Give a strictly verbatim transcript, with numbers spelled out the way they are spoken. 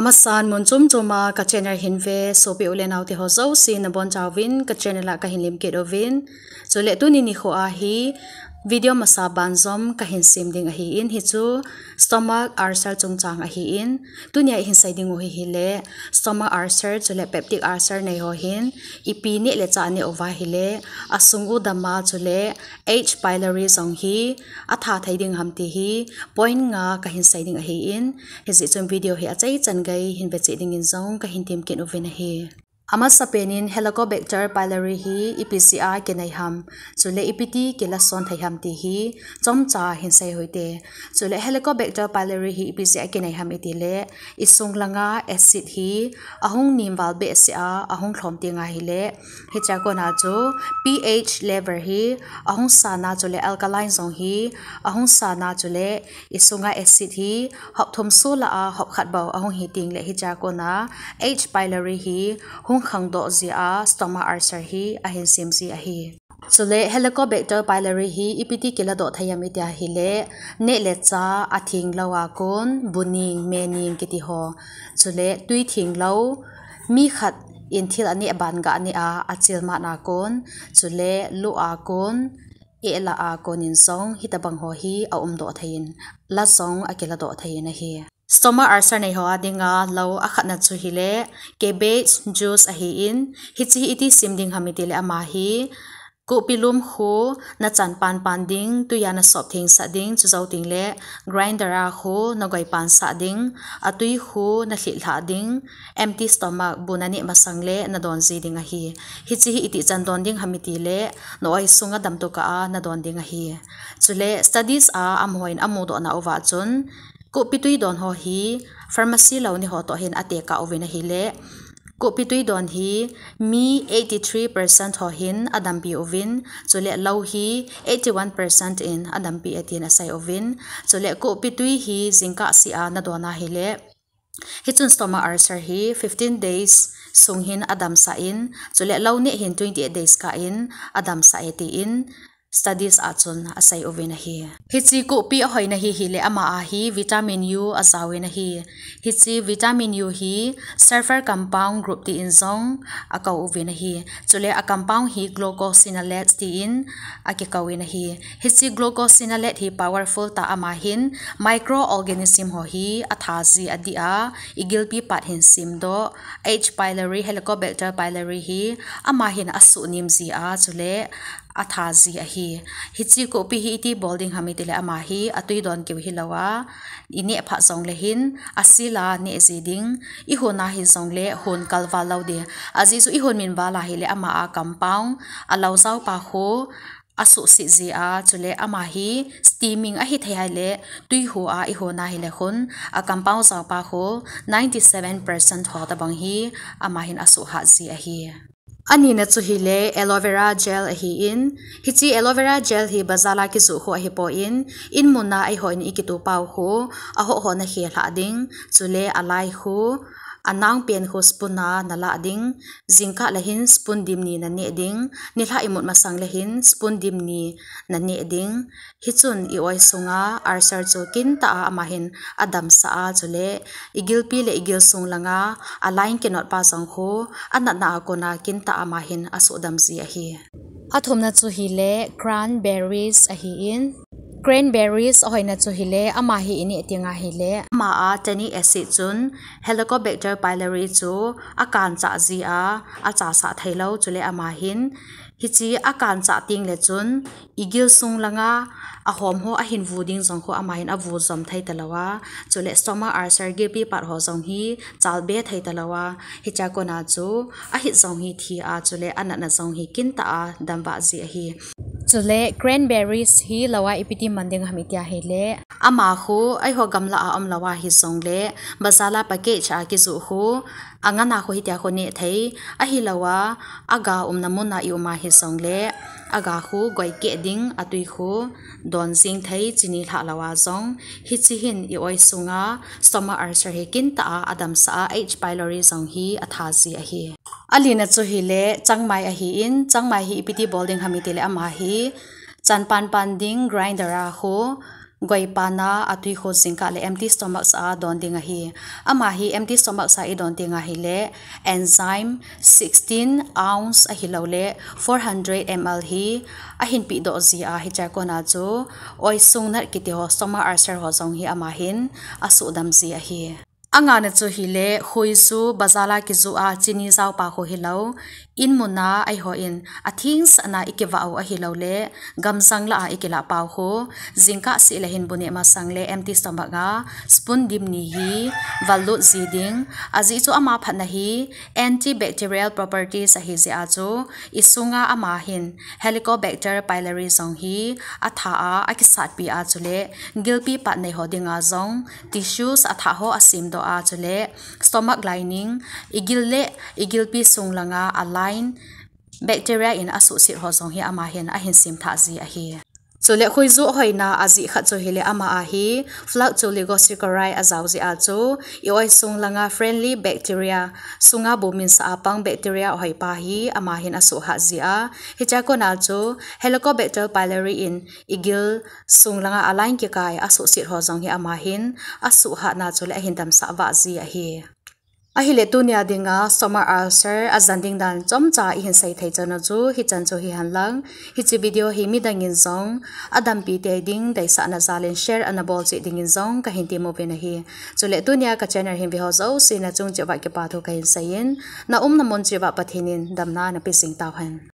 Amasan mun chom chom a ka channel hin ve sopi u le nao te ho jouse nabonchauvin ka channel a kahin lemkit uvin. Chule tuni nikho a hi video masa banjom kahin sem ding ahin, hichu stomach ulcer chungchang ahin. Tunia ihin sei ding u hi hile stomach ulcer chule peptic ulcer nei ho hin ipi neh le chah aneh uva hile asung u dam a chule H pylori jong hi atha thei ding ham ti hi point nga kahin sei ding ahin, hijeh chun video hi achaichan gei hin vecheh dingin jong kahin temkit uvin ahi. Amasapen in Helicobacter pylori hi ipi jeh a kinei ham, chule ipiti kila son thei ham ti hi chomcha hin sei u hite. Chule Helicobacter pylori hi ipi jeh a kinei ham itile, isung langa acid hi ahung nem val behseh a ahung lhom teng ahile, hichea kona chu pH level hi ahung san a chule alkaline jong hi ahung san a chule isunga acid hi hop thum soh lah a hop khat bou ahung hi tengle hichea kona H pylori hi hung khangdoh jeh a stomach ulcer hi ahin sem ji ahi. Chule Helicobacter pylori hi ipiti kiladoh thei ham iti ahile, neh le chah atheng lou a kon, bu neng, me neng kiti ho, chule tui theng lou, mi khat in thil aneh ban gah neh a achil man a kon, chule luh a kon, eh lah a kon in jong hitobang ho hi aumdoh thei in, la jong akiladoh thei in ahi. Stomach ulcer nei ho a dinga lou akhatna chu hile cabbage juice ahin, hiche hi iti sem ding ham itile ama hi kohpi lum khu nachan panpan ding, tui a nasop thengsah ding, chujou tengle grinder a khu nagoi pansah ding, atui khu nalhit lhah ding, empty stomach bu naneh masang le nadon ji ding ahi. Hiche hi itichan don ding ham itile na-oi sunga damtoh kah a nadon ding ahi. Chule studies a amaho in amudoh nauva chun, kohpi tui don ho hi pharmacy lou ni ho toh hin atekah uvin ahile, kohpi tui don hi mi eighty three percent ho hin adampi uvin, chule lou hi eighty one percent in adampi e tin asei uvin, chule kohpi tui hi jingkah seh a nadon ahile, hichun stomach ulcer hi fifteen days sung hin adamsah in, chule lou neh hin twenty eight days kah in adamsah e tin studies a chun asei uvin ahi. Hiche kohpi ahoina hi hile ama a hi vitamin U ajaovin ahi. Hiche vitamin U hi sulfur compound group tin jong akou uvin ahi. Chule a compound hi glucosinolates tin akikouvin ahi. Hiche glucosinolate hi powerful tah, ama hin microorganism ho hi atha ji adih a, igilpi pat hin semdoh, H pylori, Helicobacter pylori hi ama hin asuhnem ji a, chule atha ji ahi. Hiche kohpi hi iti bol ding ham itile ama hi atui don keu hilou a, ineh phat jongle hin asil a neh ji ding, ihon a hijongle hon kalval lou ding. Ajeh chu ihon min val ahile ama a compound, alou jaopa khu asuhset ji a, chule ama hi steaming ahithei ahile, tui ho a ihon ahile khun a compound jaopa khu ninety seven percent ho tobang hi ama hin asuhhat ji ahi. Anina chu hile aloe vera gel ahin, hiche aloe vera gel hi bazar a kijoh khu ahipon, inmun a eihon ikitoh pau khu ahoh ho nakhel lhah ding, chule alai khu, anang pen khu spoon a nalah ding, jingkah le hin spoon dim ni naneh ding, nilhah imut masang le hin spoon dim ni naneh ding. Hichun i-oi sunga ulcer chu kintah a ama hin adamsah a, chule igilpi le igil sung langa a line kinot pa jong khu anatna a kona kintah a ama hin asuhdam ji ahi. Athumna chu hile cranberries ahin, cranberries ahoina chu hile ama hi ineh teng ahile, ama a tannic acid chun Helicobacter pylori chu akanchah ji a, achasah theilou, chule ama hin hiche akanchah tengle chun igil sung langa ahom ho ahin vu ding jong khu ama hin avu jom thei talou a, chule stomach ulcer gilpi pat ho jong hi chalbe thei talou a, hichea kona chu ahit jong hi thi a, chule anatna jong hi kintah a damvah ji ahi. Chule cranberries hi lou a ipiti man ding ham iti ahile, ama khu eiho gamlah a umlou a hijongle bazar a package a kijoh khu, angana khu hitia khu neh thei, ahilou a aga umna mun a i-um a hijongle aga khu goikeh ding, atui khu don jing thei, chini lhah lou a jong. Hiche hin i-oi sunga stomach ulcer hi kintah a adamsah a, H pylori jong hi atha ji ahi. Alina chu hile changmai ahin, changmai hi ipiti bol ding ham itile ama hi chan panpan ding, grinder a khu Goipa na a tui khu jingkah le empty stomach sa a don ding ahi. Ama hi empty stomach sa i don ding ahile enzyme sixteen ounce ahilou le four hundred M L hi ahin pehdoh ji a, hiche a kona chu oisung nat kiti ho, stomach ulcer ho jong hi ama hin asuhdam ji ahi. Angana chu hile, khui chu bazar a kijoh a chini jaopa khu hilou, in muna eiho in atheng sahna i kivah u ahilou le, gamjang lah a i kilah pau khu, jingkah seh le hin bu neh masang le empty stomach a spoon dim ni hi vatlut ji ding. Ajeh chu ama phatna hi antibacterial properties ahi jeh a chu, i sunga ama hin Helicobacter pylori jong hi atha a, akisatpi a chule, gilpi pat nei ho dinga jong tissues atha ho asemdoh a chule, stomach lining, i gil le i gilpi sung langa a line bacteria in asuhset ho jong hi ama hin ahin semthah ji ahi. Chule khuijoh hoina ajeh khat chu hile ama a hi fluctuoglycoside chloride ajao jeh a chu i oisung langa friendly bacteria sunga bu minsah a pang bacteria hoipa hi ama hin asuhhat ji a, hiche a kona chu Helicobacter pylori in i gil sung langa a line kikai asuhset ho jong hi ama hin asuhhatna chule ahin damsah vah ji ahi. Ahile tunia dinga stomach ulcer ajan ding dan chomcha ihin sei thei chana chu hichan chu hihen lang, hiche video hi midang in jong adampi tei ding deisahna jal in share ana bol cheh dingin jong kahin temmu uvin ahi. Chule tunia ka channel hin ve ho jouse nachung cheh uva kipa thu kahin sei in, na umna mun cheh uva Pathen in damna napeh jing tauhen.